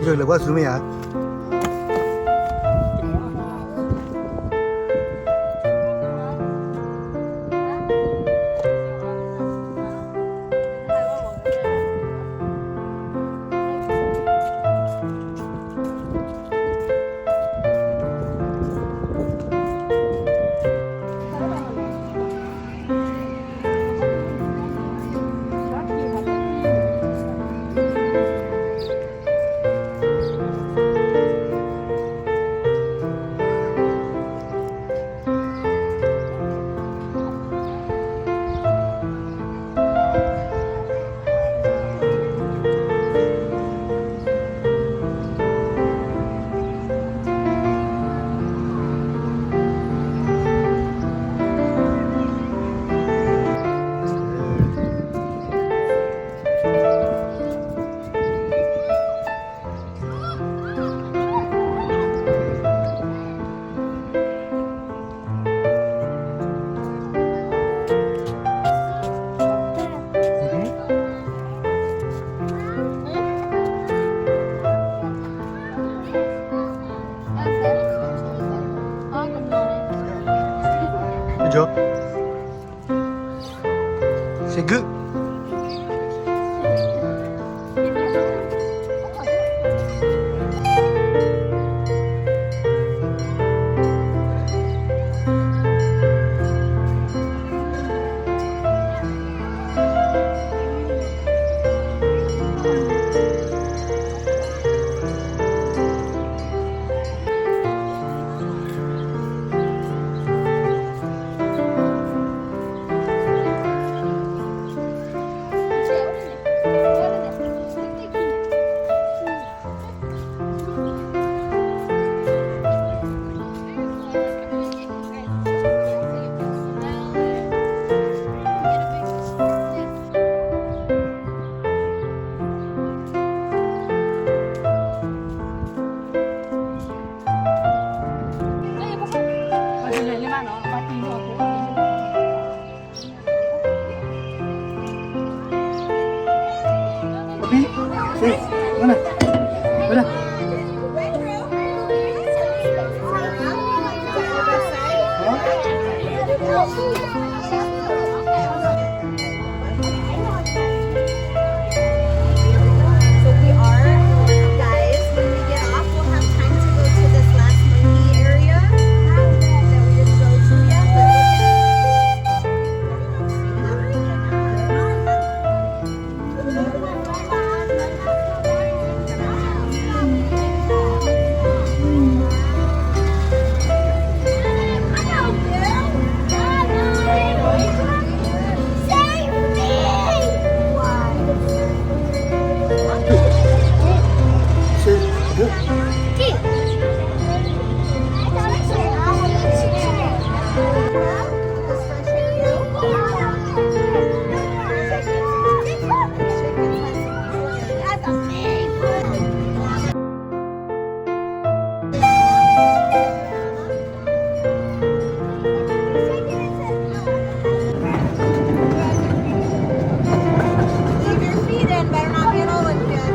ယိၤလၢပှၤစူၤမ့ၢ်ဧါ. Good job. C'est good. So we are, guys, when we get off, we'll have time to go to this last movie area that we didn't go to yet, but we'll get Leave your feet in, better not get all in here.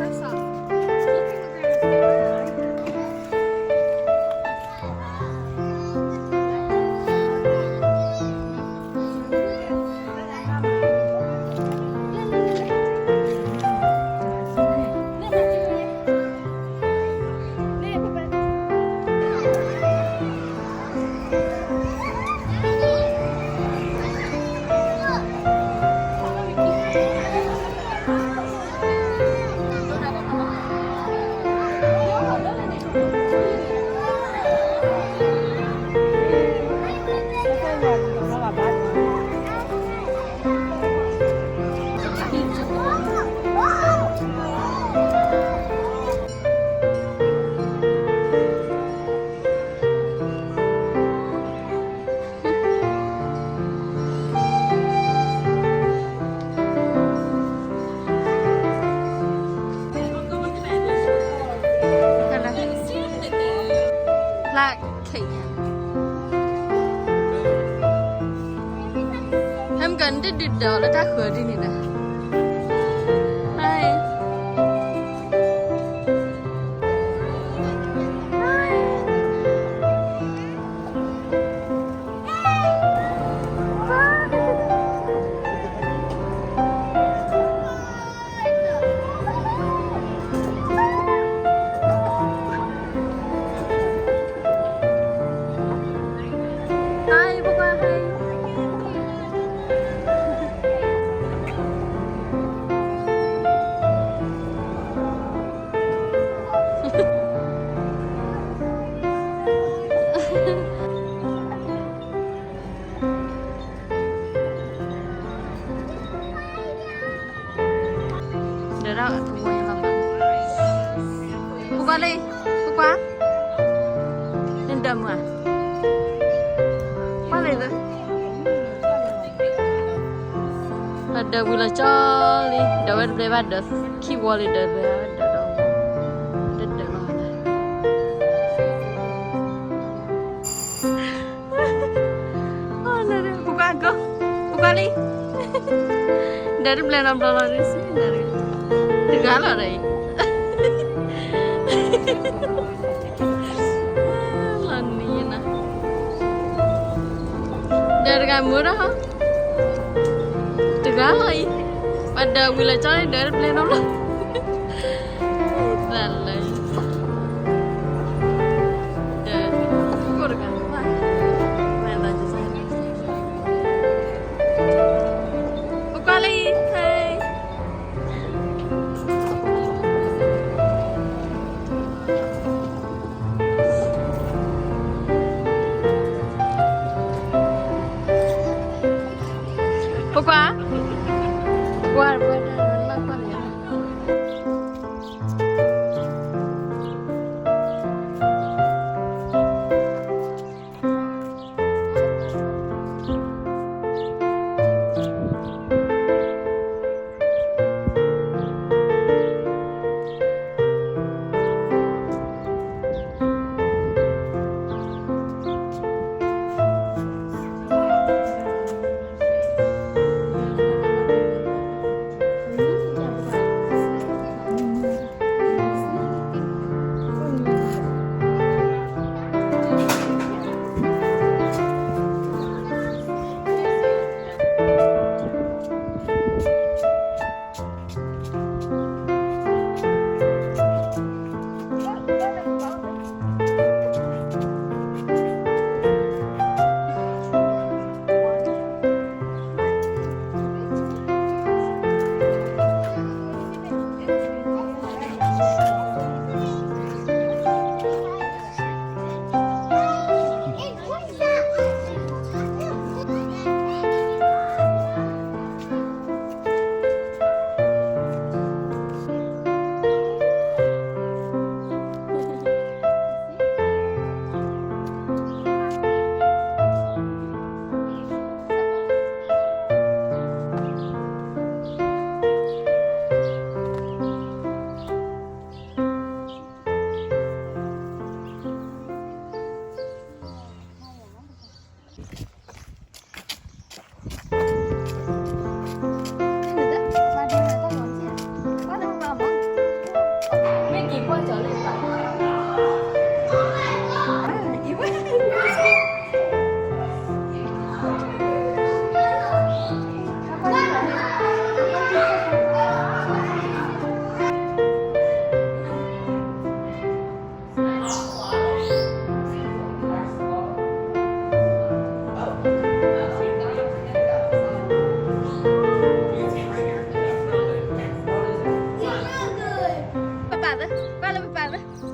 Hello. ဟဲမ့ၢ်ကီး နတဒုးဒီးလၢတၢ်ဃၢၤဒ်န့ၣ်ဒီး ဒၣ်တဝီညါလီၤမး, ပကွၢ်လံ, ပကွၢ်, နဒၢးမုၢ်ဧါ, ကွၢ်လံသၢ, ဒၢးဝံၤလီၤကၠီလံ, ဒၢးဝဲတဘျဲဘၣ်ဒၢး, ခံဝီလံဒၢးတဘျဲဘၣ်ဒၢးဒီး, ဒၢးဒၢးလီၤ, ပကွၢ်ကီ, ပကွၢ်လံ, ဒၢးတဘျဲနီတဘျီလီၤ, တဂၤလီၤဒီးအံၤ, လီၤနံၤနၤ, ဒၢးတဂၤမုာ်ဒီး, တဂၤလီၤအံၤ, ပှၤဒၢးဝံၤလီၤကၠီလံ ဒၢးတဘျဲနီတဘျီ, သးလၢ ဒီး ကိၣ်တဂၤ, ပကွၢ်လံ, ဟဲ, ပကွၢ်, ပကွၢ်, ပကွၢ်, ပပၢ်သၢ, ပၢ်လၢပပၢ်သၢ.